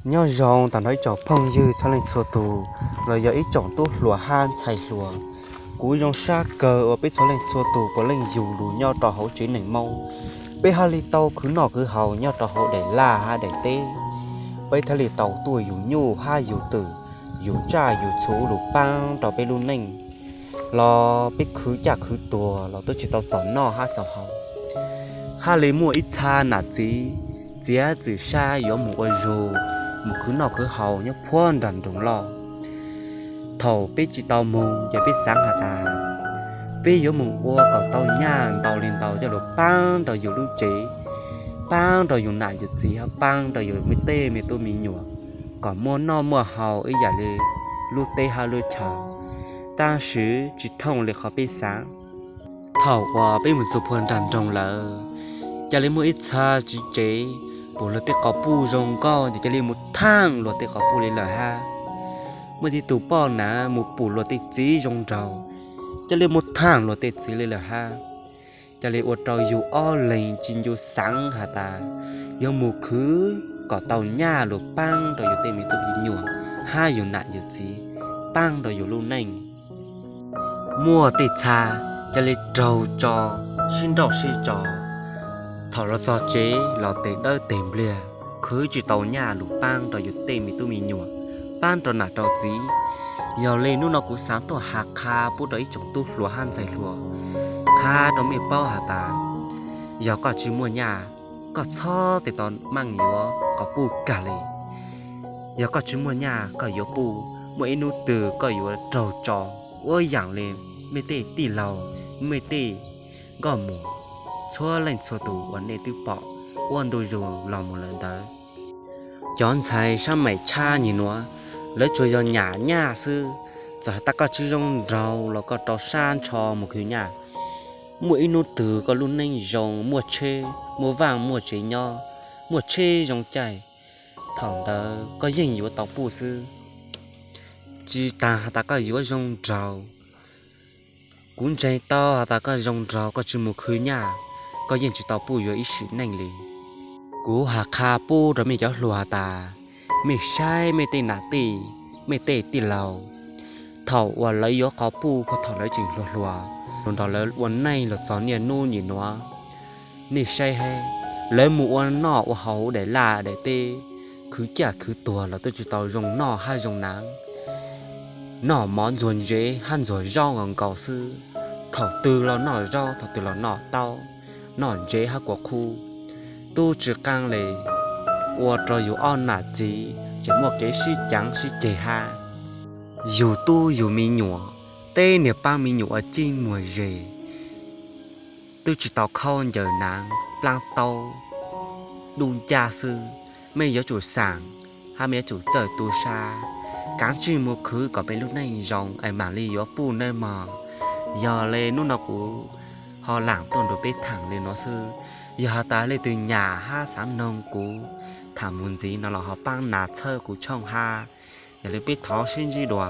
Nyob zoo tag nrho ib tsoom phooj ywg txhua leej txhua tus, los yog ib tsoom tub hluas hab ntxhais hluas. Kuv zoo sab kawg uas peb txhua leej txhua tus puav leej yug lug nyob rau hauv tsev neeg Moob. Peb hab li tau khwv noj khwv haus nyob rau hauv daim laj hab daim teb. Peb thiaj li tau tuaj yug nyuj hab yug twm, yug tsaj yug txhu lug paab rau peb lub neej. Los peb khwv caj khwv tuag los twb tsis tau txaus noj hab txaus haus. Hab li muaj ib txha nam txiv txiav txim sab yuav mus ua zug, mus khwv noj khwv haus nyob puag nram nroog loj. Thaum peb tsis tau moog ces peb xaav has tas, peb yuav mus ua kom tau nyaj ntau li ntau coj lug paab rau yug lub tsev, paab rau yug nam yug txiv hab paab rau yug tej me tub me nyuam, kom muaj noj muaj haus ib yam li lub teb hab lub chaw. Tab sis tsis thooj li qhov peb xaav. Thaum uas peb mus txug puag nram nroog lawm, ca le muaj ib txha txiv tsev pum luag tej quas puj zoo nkauj ces ca le mus thaaj luag tej quas puj li lawm hab. Muaj tej tug poj nam mus pum luag tej txiv zoo nraug, ca le mus thaaj luag tej txiv li lawm hab. Ca le ua rau yug ob leeg tsis ncu xaav has tas, yuav mus khwv kom tau nyaj lug paab rau yug tej me tub me nyuam, hab yug nam yug txiv, paab rau yug lub neej. Muaj tej txha ca le raug tso, sib nrauj sib tso. Thaum los txog tsev los tes dawb tes npliag, khwv tsis tau nyaj lug paab rau yug tej me tub me nyuam, paab rau nam rau txiv. Yog li hnub no kuv xaav tuaj has qha pub rau ib tsoom tub hluas hab ntxhais hluas, qha rau mej paub has tas, yog koj tsis muaj nyaj, koj txhob tes tos meej yuav quas puj kag li. Yog koj tsis muaj nyaj koj yuav puj, muaj ib hnub twg koj yuav raug tso, ua yaam li mej tej tij laug, mej tej nkauj muam, txhua leej txhua tus uas nej twb pom ua ntu zus los mus lawm ntawd. Cov ntxhais sab maim tshab nyim nuav, lawv tsuas yog nyam nyaj xwb. Txawm has tas koj tsis zoo nraug los koj rau sab ntsho mus khwv nyaj. Muaj ib hnub twg koj lub neej zoo, muaj tsheb, muaj vaaj muaj tsev nyob, muaj tsheb zoo caij, thaum ntawd koj yeej yuav tau puj xwb. Tsis tas has tas koj yuav zoo nraug, kuv ntseeg tau has tas koj zoo nraug koj tsis mus khwv nyaj, koj yeej tsis tau puj yuav ib sim neej li. Kuv has qha pub rau mej cov hluas has tas, mej saib mej tej nam tij, mej tej tij laug, thaum uas lawv yuav quas puj puag thaum lawv tseem hluas hluas, nrog lawv ua neej los txog niaj hnub nyim nuav, nej saib hab, lawv mus ua noj ua haus daim laj daim teb, khwv caj khwv tuag los twb tsis tau zoo noj hab zoo naav. Noj mov ntxuag ntsev hab ntxuag zaub nkaus nkaus xwb, thaum twg los noj zaub, thaum twg los noj taub, noj ntsev hab kua qub, tub tsis qaab le. Ua rau yug ob nam txiv tseem muaj kev sib caav sib ceg hab. Yug tub yug me nyuam, tej niag paab me nyuam ua ceeb muag zes, twb tsis tau khaub ncaws naav plaab taub dub ncaj xwb. Mej yuav tsum xaam, hab mej yuav tsum txawj tu sab, kaav tsij mus khwv kom mej lub neej zoo es maam li yuav puj nawb mog. Yog le hnub no kuv ho laam tuaj nrug peb thaam le nuav xwb. Yog has tas leej twg nyam hab xaav noog kuv thaam mus ntxiv no los ho paab nav txhawb kuv tshooj hab. Yog le peb thov sib ntsib dua.